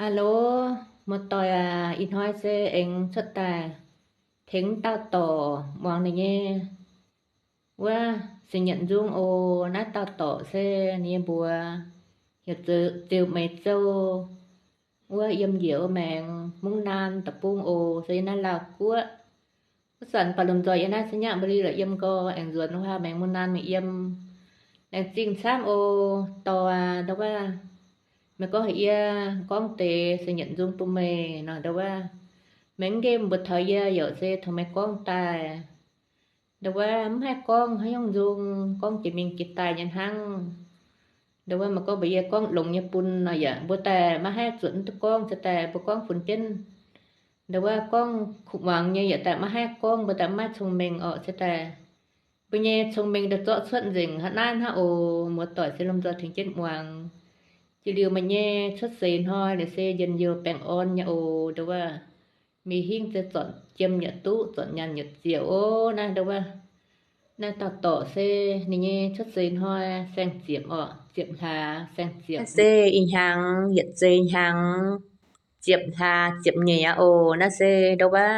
Aa loz, muoz-doic aac, ih hnoi se aengx cuotv daaih tengx dauh dorc muangx ninh nyei wuov singx nyietc nzung oc. Naaiv dauh dorc se ninh nyei mbuox heuc Ziux Meix Zou, wuov yiem njiec wuov maengx Mungv Naan deic-bung oc, se yiem naaiv Laauh Guoqv. Wuov zanc baac lomh nzoih yiem naaiv se nyangv mba'li lorqc, yiem nqoi aengx nzuonx wuov maengx Mungv Naan mingh yiem. Laengz zingh camv oc, dorc aac, ndau wuov meih gorngv heuc yie gorngv deix singx nyietc nzung bun meih nor, ndau wuov meih mv nqemh mbuox taux yie yaac se tengx meih gorngv daaih. Ndau wuov mv haih gorngv haaix nyungc nzung, gorngv jiex mingh jiex daaih nyei hnangv. Ndau wuov meih gorngv mbuox yie gorngv longx nyei bun nor yaac mbuo daaih maiv haih zuotc mv duqv gorngv, se daaih mbuo gorngv funx jienv. Ndau wuov gorngv kuv muangx nyei yaac daaih maiv haih gorngv, mbuo daaih maiv cong-mengh orqc, se daaih mbuo nyei cong-mengh daaih zorqv cuotv nzengc hnangv naaiv hnangv oc. Muoz-doic se lomh nzoih tengx jienv muangx. Jiex liuz meih nyei cuotv seix hnoi liuz se njien-youh baengh orn nyei oc. Ndau wuov mingh hingv se zornc jiem yaac duqv, zornc nyaanh yaac ziec oc. Naaiv ndau wuov naaiv dauh dorc se ninh nyei cuotv seix hnoi saeng-ziepc orqc, ziepc hlaax saeng-ziepc. Naaiv se ih hnyangx yietc zei hnyangx ziepc hlaax ziepc nyeic aqv oc. Naaiv se ndau wuov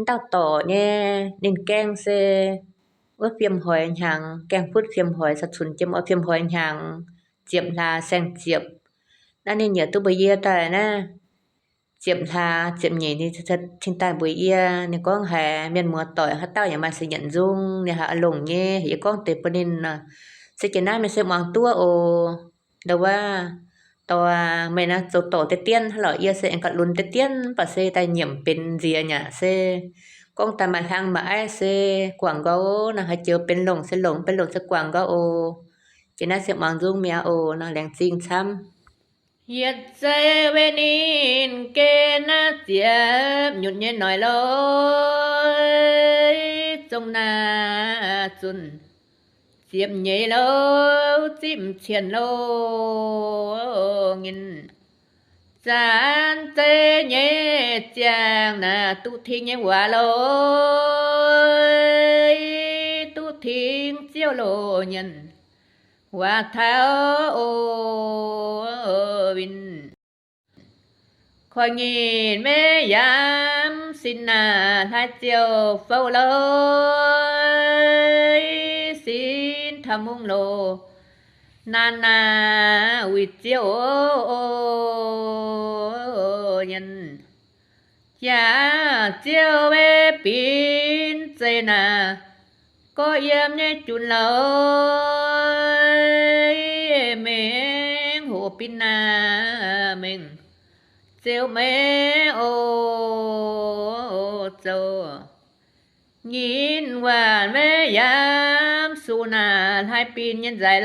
m'dauh dorc nyei, ninh gaengh se wuov fiem hoix hnyangx, gaengh futv fiem hoix, caux cunx jiem orqc, fiem hoix hnyangx ziepc hlaax saeng-ziepc. Naaiv ninh yaac duqv mbuox yie daaih naaiv ziepc hlaax ziepc nyeic ninh cingx daaih mbuox yie. Ninh gorngv haiz mienh muoz-doic haaix dauh yaac maaih singx nyietc nzung, ninh haiz longc nyei, heuc yie gorngv deix bun ninh nor. Se jiex naaiv meih se muangx duqv oc. Ndau wuov dorc aac, meih naaiv zoux dorc deix dienv hnangv lorqc, yie se aengx gauh lunx deix dienv, mv baac se daaih nyiemc benx nziex nyaqc se gorngv daaih maaih hlang maaih aiv se guangc nqoi nor, haaix joux benx longc se longc, mv benx longc se guangc nqoi oc. Jiex naaiv se muangx nzung mi'aqv oc. Nor laengz zingh camv. Yietc zei weic ninh gen naaiv ziepc nyutc nyei noic lorqc, zong naaiv zunc ziepc nyeic lorqc, zipv cien lorqc, nginh zanc zei nyei ziangh naaic duqv ting nyei waac lorqc, duqv ting ziouv loz nyienc waac taux oc win. Koiv nyinh maiv yaac sin naaic hlaaix ziouc fouv lorqc, sin taux mungv loz naanc naaic wuic ziouv oc nyienc. Jaax ziouv maiv binc zeiz naaic gorqv yiem nyei junc lorqc, mengh hoc binc naaic mengh ziouv maiv oc zoux. Nyinh waanc maiv yaac suc naaic hlaaix binc nyei nzaic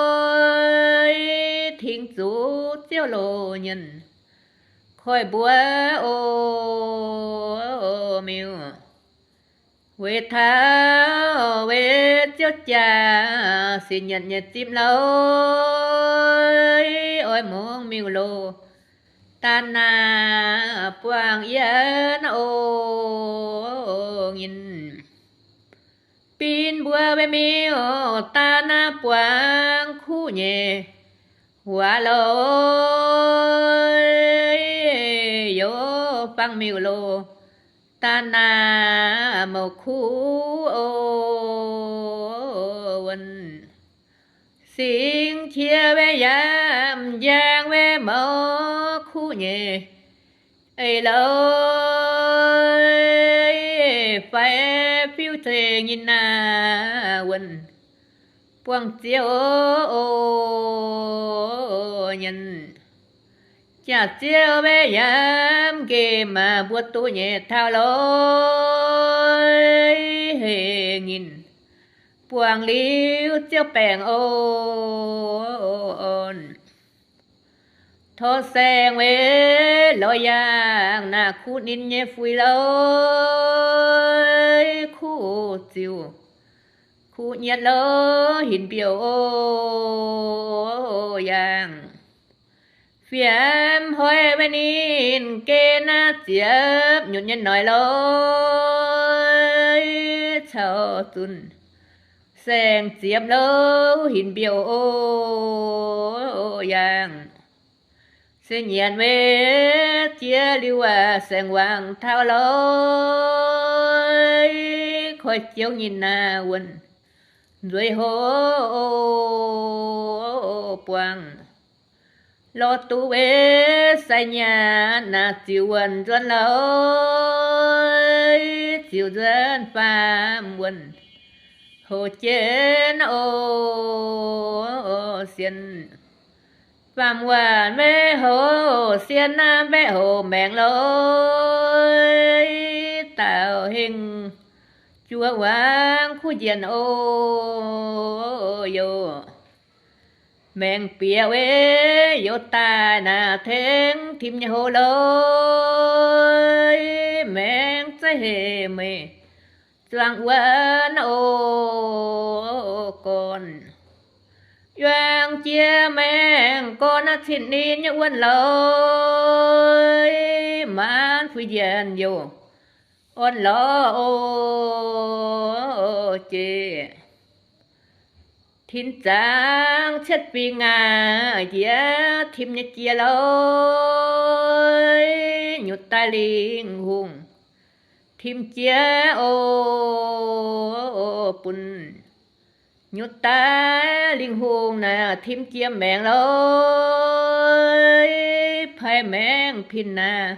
lorqc, ting zuqc ziouv loz nyienc koiv mbuo oc miuc. Weic taux weic ziouv jaax singx nyietc nyei zipv lorqc, oix mungv miuc loz daan naaic buangh yie naaiv oc nyinh. Binc mbuo weic miuc daan naaic buangh kuv nyei waac lorqc, youz fangx miuc loz daan naaic mouc kuv oc wuonh. Singx qiex weic yaac m'jangc weic mouc kuv nyei eix lorqc, fai fiuv zeiz nyinh naaic wuonh buangh ziouv oc nyienc. Jaax ziouv weic yaac m'nqemh maac mbuo duqv nyei taux lorqc, heh nyinh buangh liuz ziouv baengc oc. Tov saeng weic lorz yaangh naaic kuv ninh nyei fuix lorqc, kuv ziuc kuv nyietv lorqc hinc mbiouh oc yaangh. Fiem hnoi weic ninh gen naaiv ziepc nyutc nyei noic lorqc, caux zunc saeng ziepc lorqc hinc mbiouh oc yaangh. Se nyanc maiv jiex liuz aac, saeng-wangc taux lorz, koi jouv nyei naaiv wuonh nzueic hoc buangh. Lorz duqv weic sai nyanc naaiv ziux wuonh nzuonx lorz, ziux nzuonx faam wuonh hoc jienv oc sienh. Faam wuonh mbaeqc hoc sienh naaiv mbaeqc hoc maengc lorz, daaux hengh juov wangc kuv njienc oc yoc. Maengc bieqc weic youz daaih naaiv tengx tim nyei hoc lorz, maengc zaiv hec meih zuangx wuonv oc gorn. Yuang jiex maengc gorn naaiv cin ninh nyei wuonh lorz, maanc fuix njienc youz orn lorz oc jiex. Tin zaangc cietv fingx aac, njiec tim nyei jiex lorz, nyutc daaih lingh hungh tim jiex oc bun. Nyutc daaih lingh hungh naaiv tim jiex maengc lorz, pai maengc pin naaiv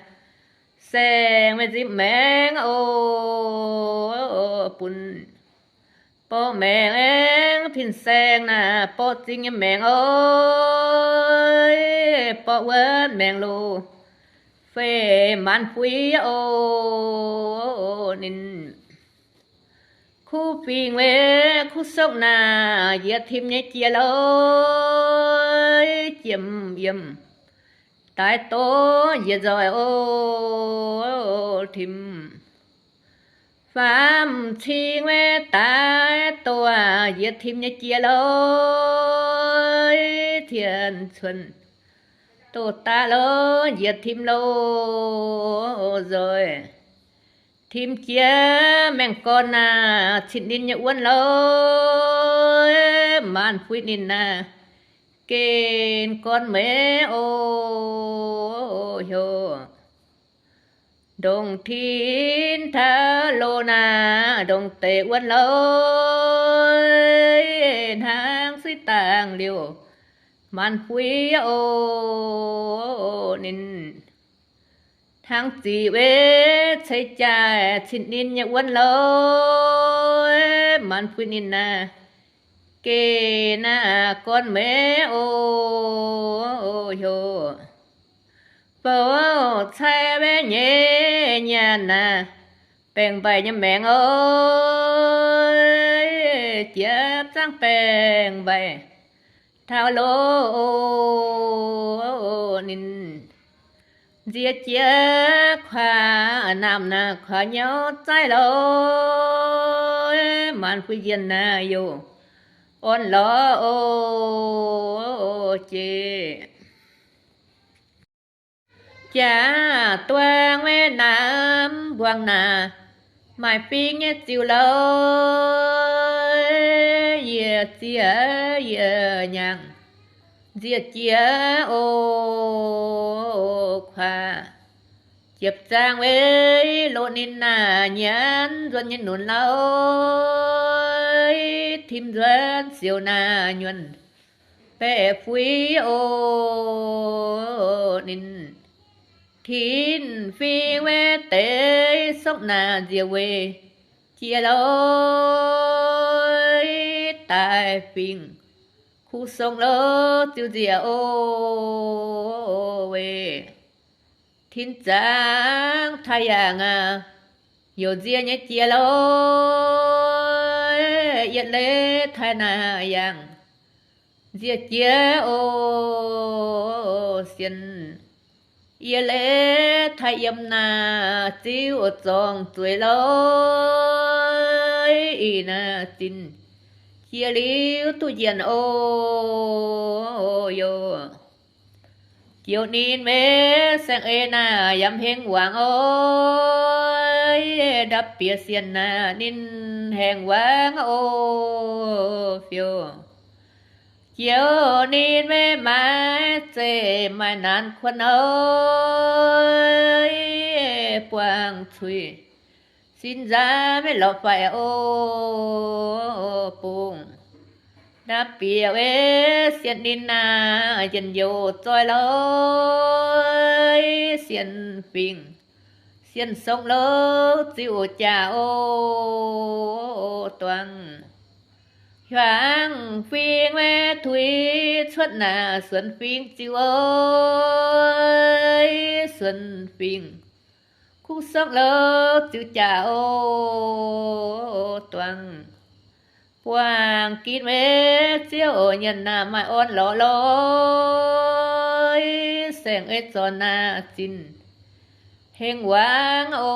saeng maiv nzipc maengc oc bun. Borqv maengc aengx pin saeng naaiv borqv zingh nyei maengc oc, borqv wuonv maengc loz-fei maanc fuix oc ninh. Kuv fingx weic kuv sokv naaiv njiec tim nyei jiex lorz, jiem yiem daaix doqc njiec nzoih oc tim. Faam cing weic daaix doqc njiec tim nyei jiex lorz, tien cuonx doqc daaih lorz njiec tim loz-nzoih. Tim jiex maengc gorn naaiv cin ninh nyei wuonh lorz, maanc fuix ninh naaiv gen gorn meix oc heuc. Ndongc tin taux loz naaiv ndongc deix wuonh lorz, hnangv suiv dangh liouh maanc fuix oc ninh. Hnangv ziqc weic ceix jaaix cin ninh nyei wuonh lorz, maanc fuix ninh naaiv gen naaiv gorn meix oc heuc. Bouc cai weic nyeic nyanc naaiv baengc mbaih nyei maengc oc, jiex zaangv baengc mbaih taux loz ninh. Nziex jiex kuaax naamh naaiv kuaax nyauv zaaiv lorz, maanc fuix njien naaiv youh orn lorz oc jiex. Jaax duangv weic naaiv mbuangz naaiv maaih fingx nyei ziux lorz, yie zieqv yie nyaangc nziex jiex oc kuaax. Jiepv zaangv weic loz ninh naaiv nyanc nzuonx nyei nunc lauh, tim nzuonx siouc naaiv nyuonh baeqc fuix oc ninh. Tin fingx weic deix sokv naaiv nziex weic jiex lorz, daaih fingx kuv song lorz ziux nziex oc weic. Tin zaangv taaih yaangh aac, youc nziex nyei jiex lorz, yietc leiz taaih naaiv yaangh nziex jiex oc sienh. Yietc leiz taaih yiem naaiv ziux zorngh zueiz lorz, ih naaiv zinh jiex liuz duqv njienc oc youh. Joux ninh meix saeng-eix naaiv yaac hengx wangc oc, ndapv bieqc sienh naaiv ninh hengx wangc oc fiouv. Youz ninh maiv maaih zeiv maaih naanc kuonx nor, buangh cuiv sin nzaanx maiv lorz faix o bung. Naaiv bieqc wuov sienx ninh naaic njien-youh zoih lorz sienx fingx, sienx song lorz ziux jaax o duangx. Hiuang fing maiv tuix cuotv naaic suonx fingx ziux o, suonx fingx kuv song lorz ziux jaax o duangx. Buangh ginv maiv ziouv nyanc naaic maaih orn lorz lorz saeng ei zornc naaic zinh hengx wangv o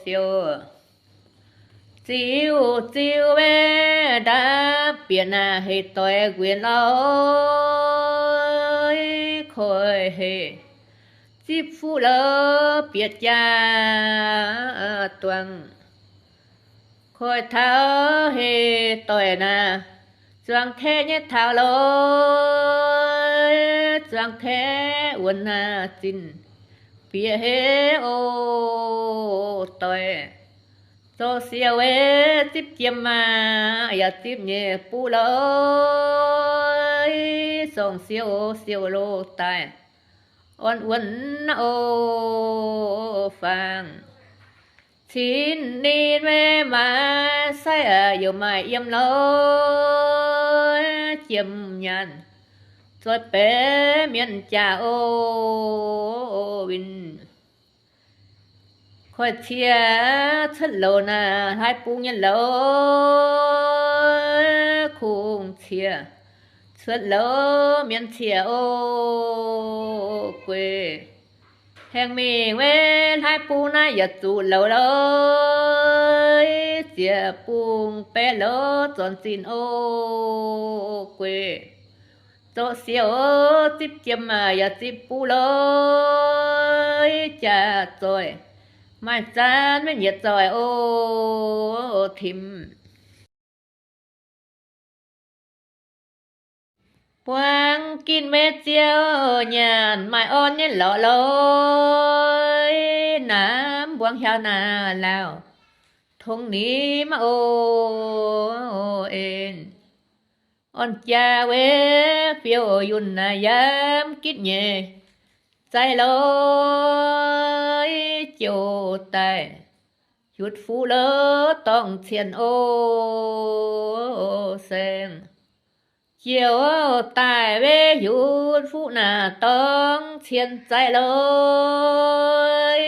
fiou. Ziux ziux maiv ndaamv bieqc naaic hec doic nquenc lorz koiv hec zipv fuqv lorz bieqc jaax duangx. Koiv taux hec doic naaic zuangx taeqv nyei taux lorz zuangx taeqv wuonx naaic zinh bieqc hec o doic. Zorqv siou wuov zipv jiem maah yaac zipv nyei buv lorz zorngh siou siou loz daaih orn wuonx o fangx. Cin ninh maiv maaih sai aac youc maaih yiem lorz jiem nyaanh zoih baeqc mienh jaax o winh. Koiv ciex cuotv louc naaic hlaaix bung nyei louc, kungx ciex cuotv louc mienh ciex o gueiv. Haengh mingh wuov hlaaix bung naaiv yaac zuqc louc lorz ziex bung baeqv louc zornc zinh o gueiv. Zorqv siou zipv jiem maah yaac zipv buv lorz jaax zoih, maaih zanv maiv nyiec zoih o tim. Buangh ginv maiv ziouv nyaanh maaih orn nyei lorqc lorz naaiv mbuangz hiaaux naaic lauh tongx nimv o en. Orn jaa wuov fiou yunh naaic yaac mv gitv nyei zai lorz jouh daaih hiutv fuqv lorz dorngx cien o saeng. Jouh daaih wuov hiutv fuqv naaic dorngx cien zai lorz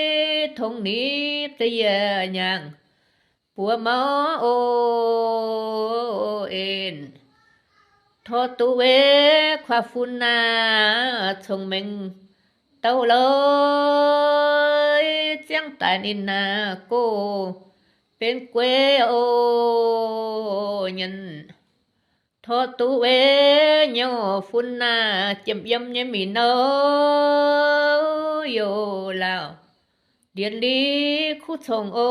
tongx nimv za'yiec nyaangc buoz mouv o en. Tor duqv wuov kuav fun naaic cong-mengh douc lorz ziangv daaih ninh naaic gox benx gueix o nyienz. Tor duqv wuov nyouh fun naaic jiem yiem nyei mingh nouh youh lauh ndiev li kuv cong o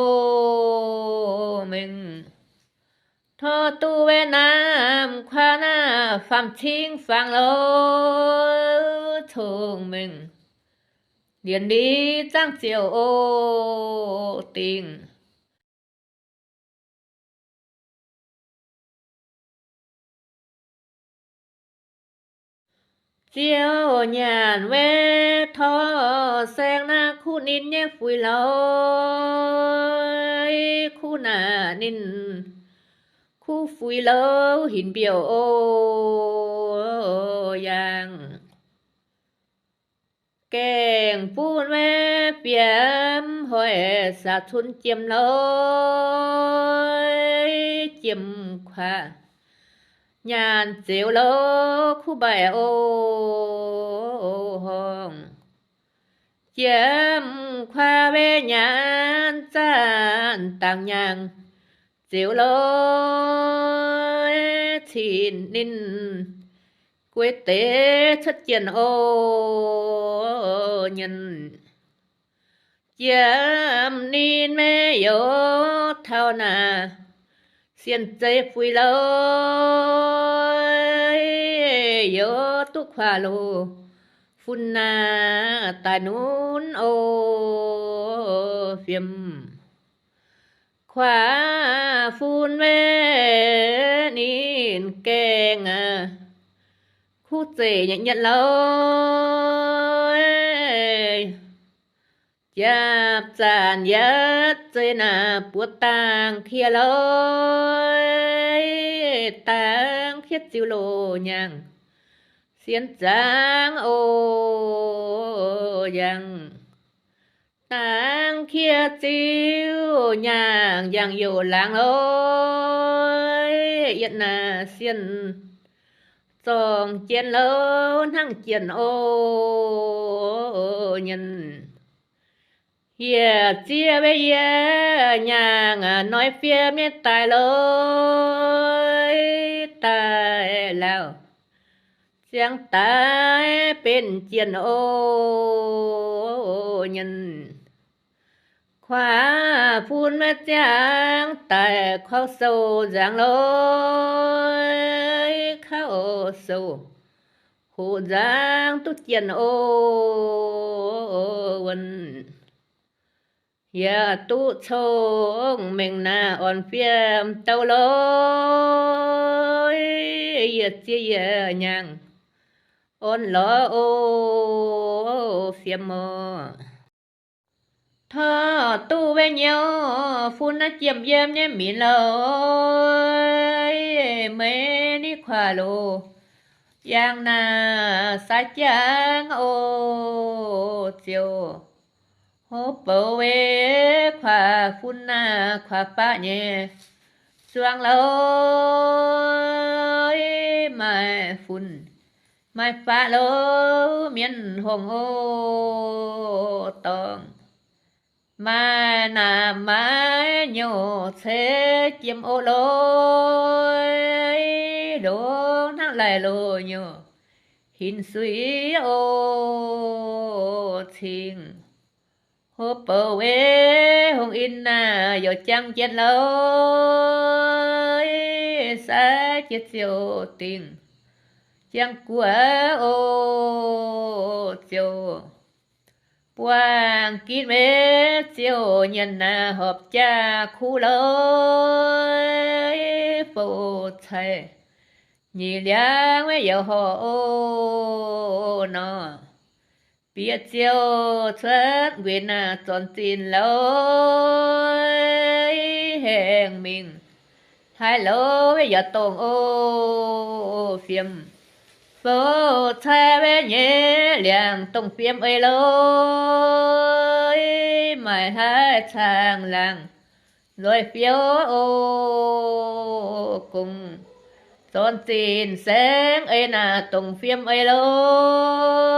mengh. Tor duqv wuov naamh kuav naaic faam-cingv fangx lorz cong-mengh ndiev li zangv ziouc o dingh. Ziouv nyanc wuov tor saeng naaiv kuv ninh nyei fuix louc, kuv naaic ninh kuv fuix louc hinc mbiouh o yaangh. Gaengh bun wuov fiem hoic saax cun jiem lorz jiem kuav nyaanh zeux lorz kuv mbaih o horngh. Jiem kuav wuov nyaanh zanc dangx nyaanh zeux lorz cin ninh guei deix cuotv jienh o nyienz. Jiem ninh maiv youz taux naaic Zienh zeiv fuix loh, youz duqv kuaax loh, fun naaic daaih nunv o fiem. Kuaax fun maiv ninh gaengh aqv, kuv zeic nyei nyatv loh. Japv zanc yietv zei naaic buoz dangh kiev loh, dangh kiev ziux loh nyaangh, sienx zangv o yangh. Dangh kiev ziux nyaangh, njaangc youc laangz loh, yietv naaic sienh zorngh jien loh, hnangv jienh o nyienh. Yietc zieqv weic yie nyaangh a'hnoi fiem nyei daaih loh, daaih lauh ziangx daaih benx jienh o nyienh. Kuaax fun maiv ziangx daaih kaux sou nzaangc loh, kaux sou hoqc nzaangc duqv jienh o wuonh. Yaac duqv cong-mengh naaic orn fiem douh loh, yietc zieqv yietc nyaangh orn lorz o fiem oc. Tov duqv weic nyouv fun naaiv jiem yiem nyei minc loh, meih ni kuaax loh, yangh naaic sai jangv o ziouc hov bouc weic kuaax fun naaic kuaax baqv nyei zuangx loh, maaih fun maaih faqv loh, mienh hngongx o dorngx, maaih naamh maaih nyouh ceix jiem o loh, ndongc hnangv laih loh nyouh hinc suiv o cingx. Hov bouc weic hungh in naaic youc jangv jienv loh, sai jiex ziouc dingc jangv guoqv o ziouc buangh ginv weic ziouc nyienx naaic horpc jaax kuv loh, fouv cai nyic liangv weic yaac horpc o nor. Bieqc ziouc cuotv nquinx naaic zornc zinh loh, haengh mingh hlaaix loh weic yaac dongh o fiem. Fouv cai weic nyei liangx dongh fiem ei loh, maaih hlaaix caangh laangh nzoih fiouv o gong. Zornc zinh saengv ei naaic dongh fiem ei loh,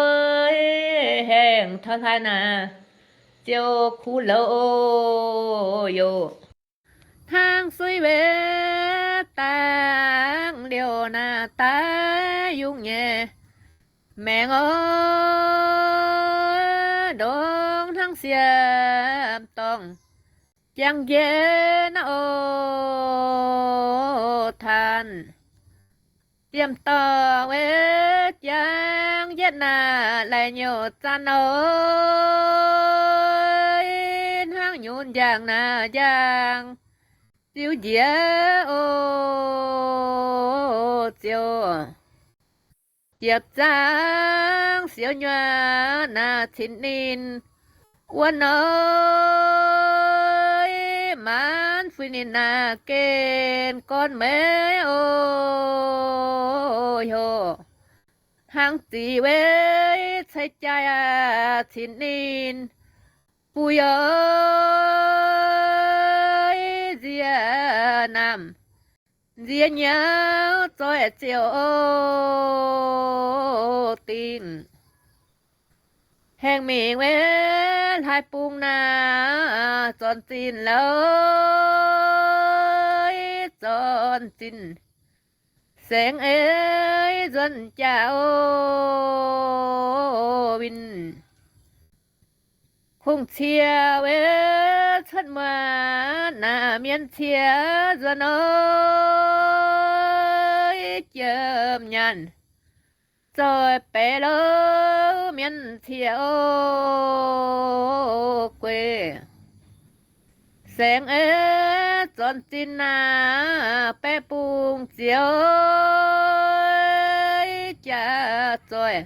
haengh taux hlaaix naaic ziouc kuv loh o yoc. Hnangv suiv weic dangh liouh naaic daaih yungh nyei maengc o, ndongc hnangv siemv dorngh jangv njiec naaiv o taanx. Siemv dorngh weic jangv njiec naaic laaix nyouc zanc o, hnangv nyunc njang naaic njang ziux njiec o ziouc ziepc zangv siouv nyuoqc naaic cin ninh wuov nor, maanc fuix ninh naaic gen gorn meix o heuc. Hnangv zic weic cai jaaix aqv cin ninh buix o, nziex naamh nziex nyauv zoih ziouc o dingh. Haengh mingh weic hlaaix bung naaic zornc zinh loh, zornc zinh saengv ei nzuonx jaax o winh. Kungx cie weic cuotv muonc naaic mienh cie nzuonx oix jiem nyaanh zoih baeqc louh mienh cie oc guei. Saeng ei zornc zinh naaic baeqc bungx zioux jaax zoih,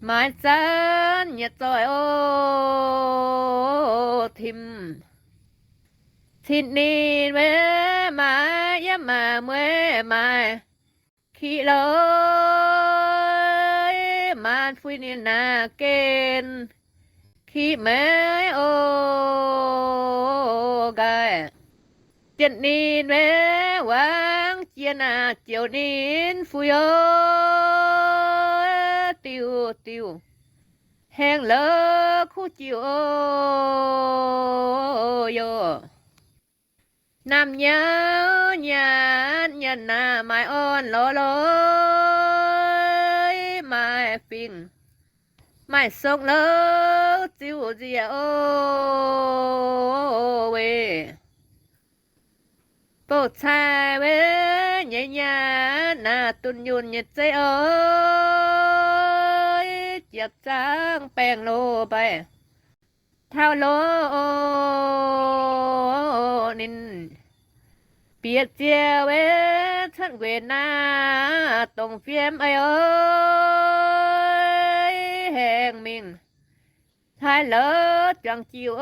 maaiz zanv nyei zoih oc tim. Cin ninh maiv yiem maaic mueiz maaic kiqv loh, maanc fui ninh naaic gen kiqv maiv oc nqaai. Zien ninh maiv wangv jiex naaic ziouc ninh fui oc diuh diuh haengh lou kuv jiuc oc yoc. Naamh nyauv nyanc nyanc naaic maaih orn lorz lorz, maaih fingx maaih song louh ziuh nziex oc weic bouh cai weic nyei nyanc naaic dunh yunh nyei zeiv oc, jiex zaangv baengh loh mbaih taux loh oc ninh bieqc ziec weic cuotv nquenc naaic dongh fiem ei oc haengh mingh hlaaix louh juangc jiuc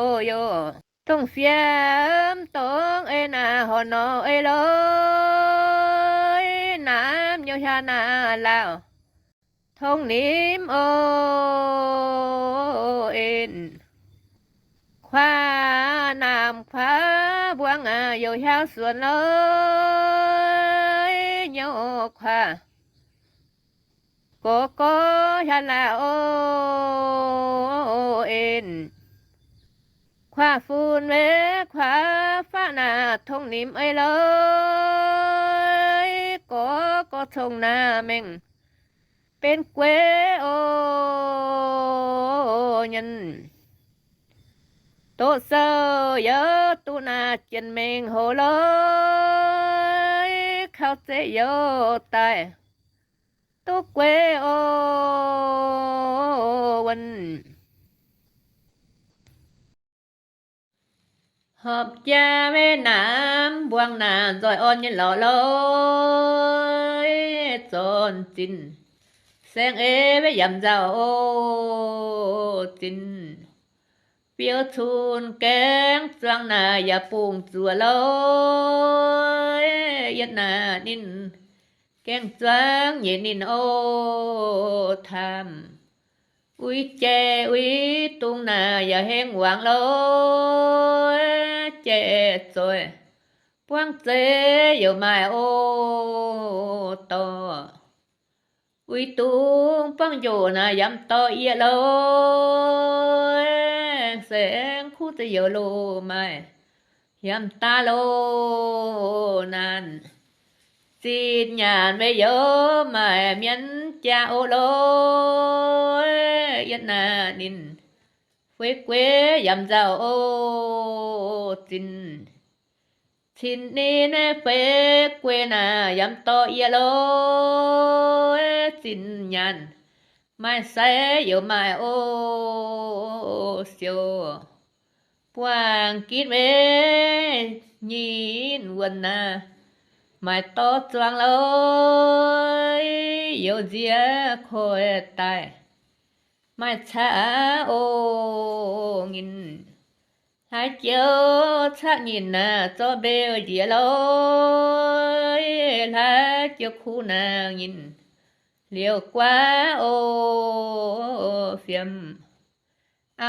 oc yoc. Dongh fiem dongh ei naaic horc norqc ei loh, naaiv nyouh hiaang naaic lauh tong nimv oc en. Kuaax naamh kuaax mbuangz aac youc hiaau suonx loh, nyouh kuaax gorx gorx hiaang naaic oc en. Kuaax funx weic kuaax faqv naaic tong nimv ei loh, gorx gorx cong naaic mengh benx gueix oc nyanc. Doqc sou youz duqv naaic jienh mengh hoz loh, kaux zeiv youz daaih duqv gueix oc wuonh. Horpc jaa weic naamh mbuangz naaic nzoih orn nyei lorqc loh, zornc zinh saeng ei weic yaac nzauh oc zinh. Biouv cun gaengh zuangx naaic yaac bungx zuoqc loh, yietv naaic ninh gaengh zuangx nyei ninh oc taamh. Uix jai uix dungz naaic yaac hengx wangc loh, jai zoih buangv zeiv youc maaih oc dorh. Uix dungz buangv njoqc naaic yaac dorh yie loh, saeng kuv zeiv youc loh maaih yaac daaih loh naanc. Zinh nyaanh meih youz maaih mienh jaa oc loh, yietv naaic ninh fei gueix yaac nzauh oc zinh. Cin ninh fei gueix naaic yaac dorh yie loh, zinh nyaanh maaih sai youc maaih oc siouc. Buangh ginv weic nyinh wuonh naaic maaih dorh zuangx loh, youz nziex koiv daaih maaih caqv oc nyinh. Hlaaix joux caqv nyinh naaic zorqv mbeu njiec loh, hlaaix joux kuv naaic nyinh liouh guaav oc fiem.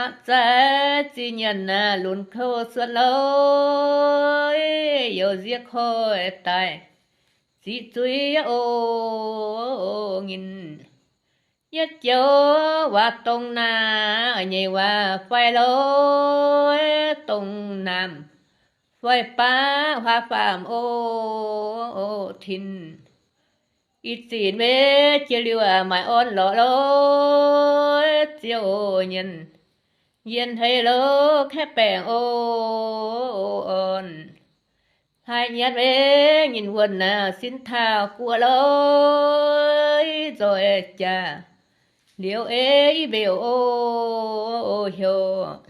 Aqv zaaix zinh nyaanh naaic lunx kouv suonv loh, youz nziex koiv daaih ziqc zuiz oc nyinh. Yietv joux waac dongh naaic nyei waac faix loh, dongh naamh faix baav huaav faam oc tin. Ih zanc weic jiex liuz maaih orn lorqc loh, ziouc nyanc Yienh hei lorqc, kaeqv baengc o, orn. Hlaax nyatv ei nyinh wuonh naaic, sin taux guoqv lorqc, nzoih jaax liuz ei mbeqc o, heuc